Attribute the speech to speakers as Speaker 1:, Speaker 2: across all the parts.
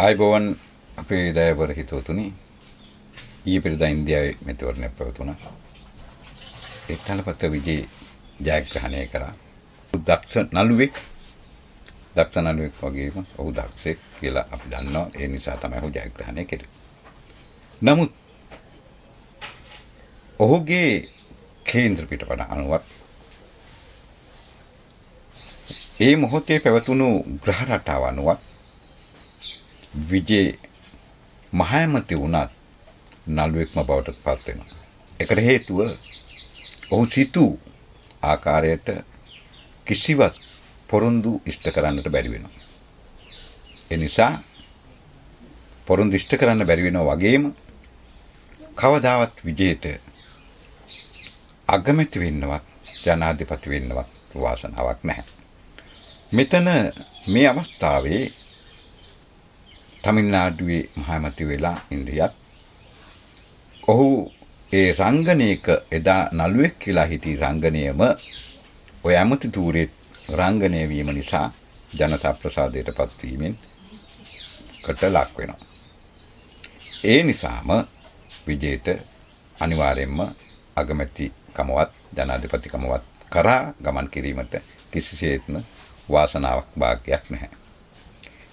Speaker 1: ආයුබෝවන් අපේ දයාබර හිතවතුනි, ඊයේ පෙරේදා ඉන්දියාවේ මැතිවරණයක් පැවතුණා. ඒ තලපත විජේ ජයග්‍රහණය කරා. දක්ෂ නළුවෙක්, දක්ෂ නළුවෙක් වගේම ඔහු දක්ෂයෙක් කියලා අපි දන්නවා. ඒ නිසා තමයි ඔහු ජයග්‍රහණය කෙරුවේ. නමුත් ඔහුගේ කේන්ද්‍ර පිටපත අනුවත් ඒ මොහොතේ පැවතුණු ග්‍රහ රටාව අනුවත් විජේ මහ ඇමති වුණත් නළුවෙක්ම බවට පත් වෙනවා. ඒකට හේතුව ඔහු සිතූ ආකාරයට කිසිවක් පොරොන්දු ඉෂ්ට කරන්නට බැරි වෙනවා. ඒ නිසා පොරොන්දු ඉෂ්ට කරන්න බැරි වෙනවා වගේම කවදාවත් විජේට අගමැති වෙන්නවත් ජනාධිපති වෙන්නවත් වාසනාවක් නැහැ. මෙතන මේ අවස්ථාවේ තමිල්නාඩුවේ මහ ඇමති වෙලා ඉන්දියත් ඔහු ඒ රංගනයක එදා නළුවෙක් කියලා හිටි රංගනයම ඔය ඇමති ධූරේ රංගනය වීම නිසා ජනතා ප්‍රසාදයට පත්වීමෙන් කට ලක් වෙනවා. ඒ නිසාම විජේට අනිවාර්යයෙන්ම අගමැතිකමවත් ජනාධිපතිකමවත් කරා ගමන් කිරීමට කිසිසේත්ම වාසනාවක් භාග්‍යයක් නැහැ.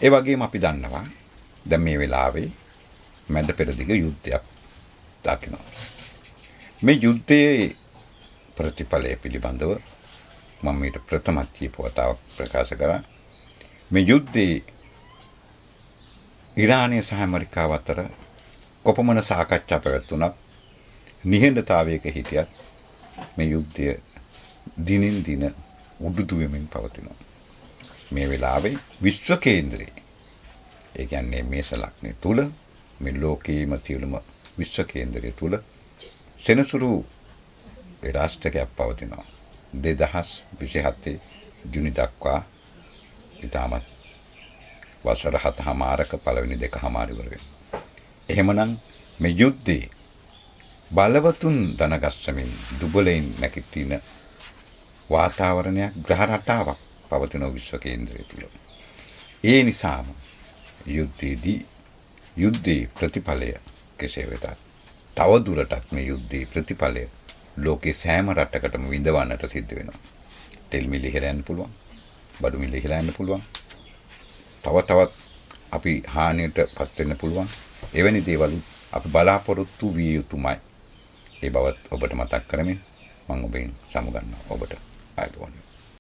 Speaker 1: ඒ වගේම අපි දන්නවා දැන් මේ වෙලාවේ මැද පෙරදිග යුද්ධයක් දකිනවා. මේ යුද්ධයේ ප්‍රතිඵලය පිළිබඳව මම මීට ප්‍රථමත් කියපු වතාවක් ප්‍රකාශ කරා. මේ යුද්ධයේ ඉරානය සහ ඇමරිකාව අතර කොපමණ සාකච්ඡා පැවැත්වුණත් නිහඬතාවයක හිටියත් මේ යුද්ධය දිනින් දින උඩුදු වෙමින් පවතිනවා. මේ වෙලාවේ විශ්ව කේන්ද්‍රයේ, ඒ කියන්නේ මේෂ ලග්නය තුල මේ ලෝකයේම තියෙනම විශ්ව කේන්ද්‍රය තුල සෙනසුරු රාෂ්ට්‍රකයක් පවතිනවා. 2027 ජුනි දක්වා ඉතාමත් වසර 7.5ක පළවෙනි 2.5 ඉවර වෙනවා. එහෙමනම් මේ යුද්ධේ බලවතුන් දනගස්සමින් දුබලයින් නැගිටින වාතාවරණයක් ග්‍රහ රටාවක් පවතින විශ්ව කේන්ද්‍රය තුල. ඒ නිසාම යුද්ධයේදී යුද්ධයේ ප්‍රතිඵලය කෙසේ වෙතත් තව දුරටත් මේ යුද්ධයේ ප්‍රතිඵලය ලෝකේ සෑම රටකටම විඳවන්නට සිද්ධ වෙනවා. තෙල් මිල ඉහළ යන්න පුළුවන්, බඩු මිල ඉහළ යන්න පුළුවන්, තව තවත් අපි හානියට පත් වෙන්න පුළුවන්. එවැනි දේවල් අපි බලාපොරොත්තු විය යුතුමයි. ඒ බවත් ඔබට මතක් කරමින් මම ඔබෙන් සමුගන්නවා. ඔබට ආයුබෝවන්.